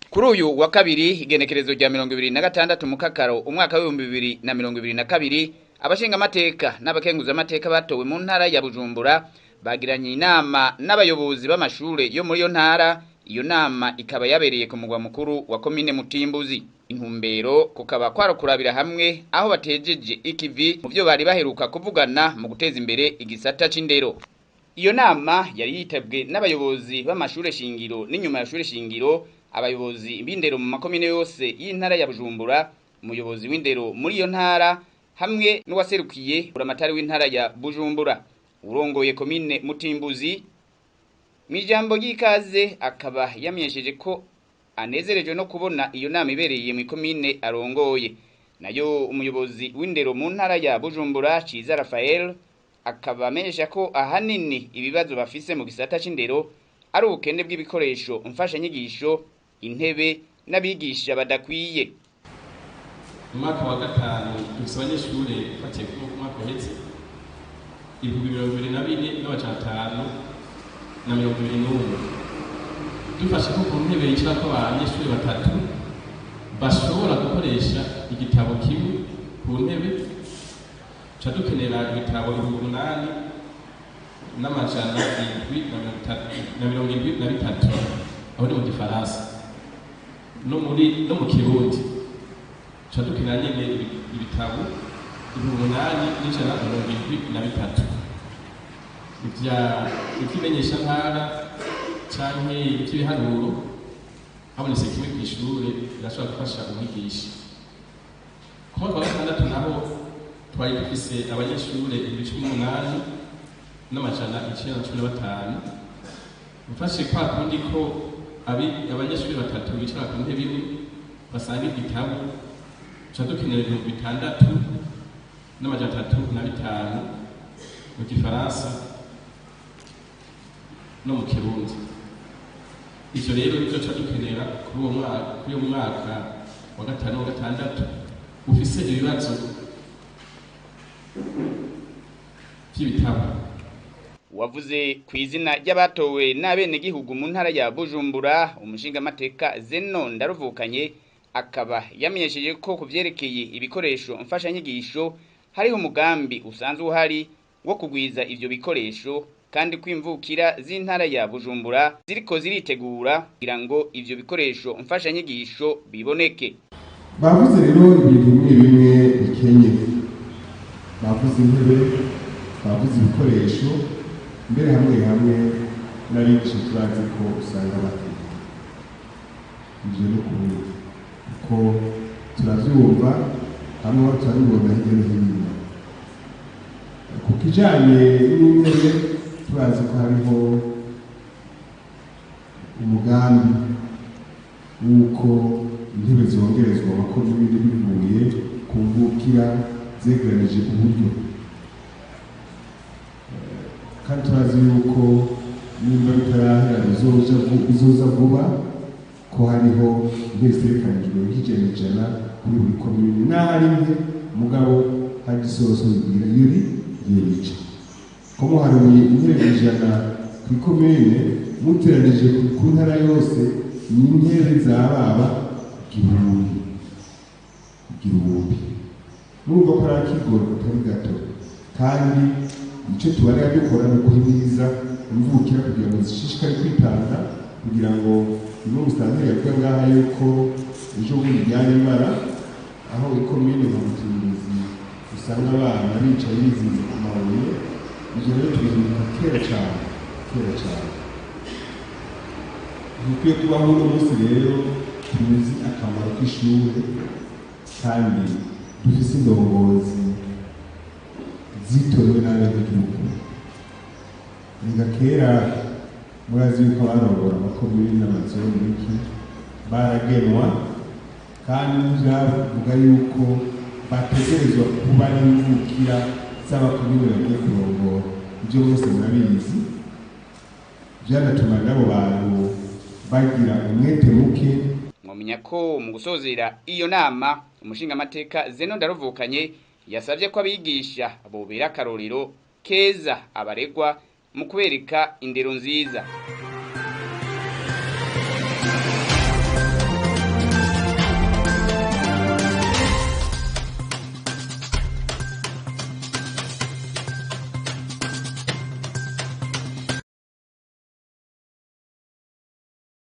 Kuri uyu wa kabiri, igenekerezo rya 26 mukakaro umwaka w'2022, abashingamateka n'abakenguzamateka batowe mu ntara ya Bujumbura bagiranye inama n'abayobozi b'amashure yo muri iyo ntara. Iyo nama ikaba yabereye ku mugwa mukuru wa komine Mutimbuzi. Intumbero kukaba kwarakurabira hamwe aho batejeje ikivi mu byo bari baheruka kuvugana mu guteza imbere igisata c'indero. Iyo nama yari yitabwe n'abayobozi b'amashure shingiro n'inyuma ya shure shingiro, abayobozi b'indero mu makomine yose y'intara ya Bujumbura, umuyobozi w'indero muri iyo ntara hamwe n'uwaserukiye buramatari w'intara ya Bujumbura. Urongoye komine Mutimbuzi mw'ijambo ry'ikaze akaba yamenyesheje ko anezerejwe no kubona iyo nama ibereye mu komine arongoye. Nayo umuyobozi w'indero mu ntara ya Bujumbura, Ciza Raphael, akaba amenyesha ko ahanini ibibazo bafise mu gisata c'indero ari ubukene bw'ibikoresho mfashanyigisho, intebe n'abigisha badakwiye. Mu mwaka wa gatanu dufise abanyeshure bafatiye ku mwaka uheze 24,521. Dufashe ko ku ntebe yicarako abanyeshure batatu bashobora gukoresha igitabo kimwe ku ntebe, ca dukenera ibitabo 8773, aho ni mu gifaransa no muri no mu Kirundi. Ca dukenera nyene ibitabo 8173. Ivya ivy'imenyeshantara canke ivy'ibiharuro, habonetse kimwe kw'ishure birashobora gufasha umwigisha. Ku mwaka wa gatandatu naho twari dufise abanyeshure 18,915. Mfashe kwa kundi ko abanyeshure batatu bicara ku ntebe imwe basanga igitabo, ca dukenera 6305 mu gifaransa no mu Kirundi. Ivyo rero nivyo ca dukenera kuri uwo mwaka, kuri uwo mwaka wa gatanu wa gatandatu ufise ibibazo vy'ibitabo. Wavuze ku izina ry'abatowe n'abenegihugu mu ntara ya Bujumbura, umushingamateka Zeno Ndaruvukanye, akaba yamenyesheje ko kuvyerekeye ibikoresho mfashanyigisho hariho umugambi usanzwe uhari wo kugwiza ivyo bikoresho, kandi kwimvukira z'intara ya Bujumbura ziriko ziritegura kugira ngo ivyo bikoresho mfashanyigisho biboneke. Bavuze rero ibintu bimwe bimwe bikenye, bavuze intebe, bavuze ibikoresho, mbere hamwe hamwe n'abigisha turazi ko usanga bakeye. Ivyo ni ukuri kuko turavyumva hamwe turabibona hirya no hino. Ku kijanye n'intebe turazi ko hariho umugambi w'uko intebe zongerezwa amakomine bivuye ku mvukira zegeranije uburyo, kandi turazi yuko nimba bitarahera bizoza vuba, ko hariho intebe zitegekanijwe nk'ijana ijana kuri buri komine, n'aho ari nke mugabo hari isoso bigira iyo rica. Ko muharuye intebe 100 ku ikomine muteranije ku ntara yose, ni intebe zababa 1000. Murumva ko ari akigoro katari gato, kandi icyo tubarira dukora ni uguhimiriza imvukira kugira ngo zishishikare kwitanga, kugira ngo bimwe musitanteri yavuga ngaha yuko ejo bundi ryari ibara aho ikomine nka Mutimbuzi usanga abana bicaye bizinze ku mabuye. Ivyo rero tubihinduka kera cane, kera cane. Ntikwiye kubaho uno munsi rero tuzi akamaro k'ishure, kandi dufise indongozi zitorewe n'abenegihugu. Erega kera murazi yuko abarongora amakomine n'amazone n'iki baragenwa, kandi ntivyavuga yuko bategerezwa kuba n'imvukira z'abakomine bagiye kurongora. Ivyo mwese murabizi, vyanatuma n'abo bantu bagira umwete muke. Mwomenya ko mu gusozera iyo nama umushingamateka Zeno Ndaruvukanye yasavye ko abigisha bobera akarorero keza abaregwa mu kubereka indero nziza.